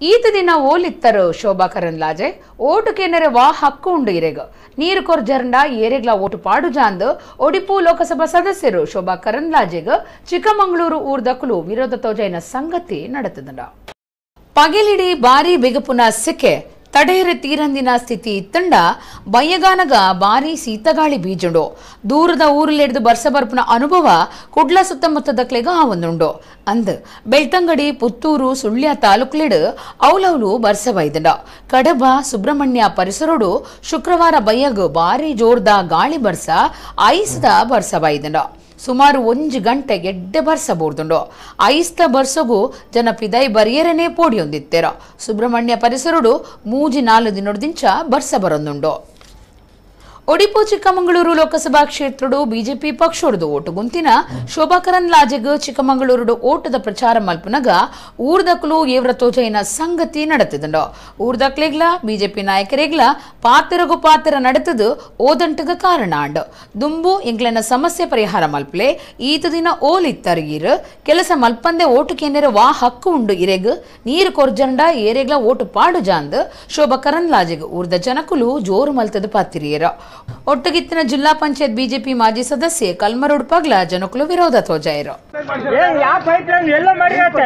ಈತ ದಿನ ಓಲಿತ್ತರು ಶೋಭಾ ಕರಂದ್ಲಾಜೆ ಓಟು ಕೇನರೆ ವಾ ಹಕ್ಕು ಉಂಡು ಇರೆಗ್ ನೀರು ಕೊರ್ಜರಂಡ ಏರೆಗ್ಲ ಓಟು ಪಾಡುಜಾಂದ್ ಒಡಿಪು ಲೋಕಸಭಾ ಸದಸ್ಯರು ಶೋಭಾ ಕರಂದ್ಲಾಜೆಗ್ ಚಿಕ್ಕಮಗಳೂರು ಊರ್ದಕುಲು ವಿರೋಧ ತೋಜೈನ ಸಂಗತಿ ನಡೆತದಂಡ. ಪಗೆಲಿಡಿ ಬಾರಿ ಬಿಗುಪುನ ಸಿಕ್ಕೆ ತಡೆಯರೆ ತೀರಂದಿನ ಸ್ಥಿತಿ ಇತ್ತಂಡ ಬಯ್ಯಗಾನಗ ಬಾರಿ ಶೀತಗಾಳಿ ಬೀಜುಂಡು. ದೂರದ ಊರಲ್ಲಿಡ್ದು ಬರ್ಸ ಬರ್ಪುನ ಅನುಭವ ಕುಡ್ಲ ಸುತ್ತಮುತ್ತದಕ್ಲೆಗ ಆವೊಂದುಂಡು. ಅಂದ್ ಬೆಳ್ತಂಗಡಿ, ಪುತ್ತೂರು, ಸುಳ್ಯ ತಾಲೂಕ್ಲೆಡು ಔಲೌಲು ಬರ್ಸ ಬೈದಂಡ. ಕಡಬ, ಸುಬ್ರಹ್ಮಣ್ಯ ಪರಿಸರೋಡು ಶುಕ್ರವಾರ ಬಯ್ಯಗ್ ಬಾರಿ ಜೋರ್ದ ಗಾಳಿ ಬರ್ಸ, ಐಸ್ದ ಬರ್ಸ ಬೈದಂಡ. ಸುಮಾರು 1 ಗಂಟೆ ಗೆಡ್ಡೆ ಬರ್ಸ ಬೋರ್ದುಂಡು. ಐಸ್ತ ಬರ್ಸಗು ಜನ ಪಿದೈ ಬರಿಯರನೇ ಪೋಡಿಯೊಂದಿತ್ತೆರ. ಸುಬ್ರಹ್ಮಣ್ಯ ಪರಿಸರುಡು 3-4 ದಿನೊಡ್ದಿಂಚ ಬರ್ಸ ಬರೊಂದುಂಡು. ಒಡಿಪು ಚಿಕ್ಕಮಗಳೂರು ಲೋಕಸಭಾ ಕ್ಷೇತ್ರಡು ಬಿಜೆಪಿ ಪಕ್ಷೊಡ್ದು ಓಟು ಗುಂತಿನ ಶೋಭಾ ಕರಂದ್ಲಾಜೆಗ್ ಚಿಕ್ಕಮಗಳೂರುಡು ಓಟದ ಪ್ರಚಾರ ಮಲ್ಪುನಗ ಊರ್ದಕ್ಲು ಏವ್ರ ತೋಜೈನ ಸಂಗತಿ ನಡೆತದಂಡು. ಊರ್ದಕ್ಲೆಗ್ಲ ಬಿಜೆಪಿ ನಾಯಕರೆಗ್ಲ ಪಾತಿರಗು ಪಾತಿರ ನಡೆತದು ಓದಂಟಗ ಕಾರಣ ಅಂಡು. ದುಂಬು ಎಂಗ್ಲೆನ ಸಮಸ್ಯೆ ಪರಿಹಾರ ಮಲ್ಪಲೆ ಈತ ದಿನ ಓಲಿತ್ತರ್ಗೀರ್ ಕೆಲಸ ಮಲ್ಪಂದೆ ಓಟು ಕೇಂದ್ರ ವಾ ಹಕ್ಕು ಉಂಡು ಇರೆಗ್ ನೀರು ಕೊರ್ಜಂಡ ಏರೆಗ್ಲ ಓಟು ಪಾಡು ಜಾಂದ್ ಶೋಭಾ ಕರಂದ್ಲಾಜೆಗ್ ಊರ್ದ ಜನಕುಲು ಜೋರು ಮಲ್ತದ ಪಾತಿರಿಯರ. ಒಟ್ಟುಗಿತ್ತಿನ ಜಿಲ್ಲಾ ಪಂಚಾಯತ್ ಬಿಜೆಪಿ ಮಾಜಿ ಸದಸ್ಯೆ ಕಲ್ಮರೋಡ್ ಪಗ್ಲ ಜನಕುಲು ವಿರೋಧ ತೋಜಾಯರು. ಯಾವ ಪೈಪ್ ಲೈನ್ ಎಲ್ಲ ಮಾಡಿರತ್ತೆ.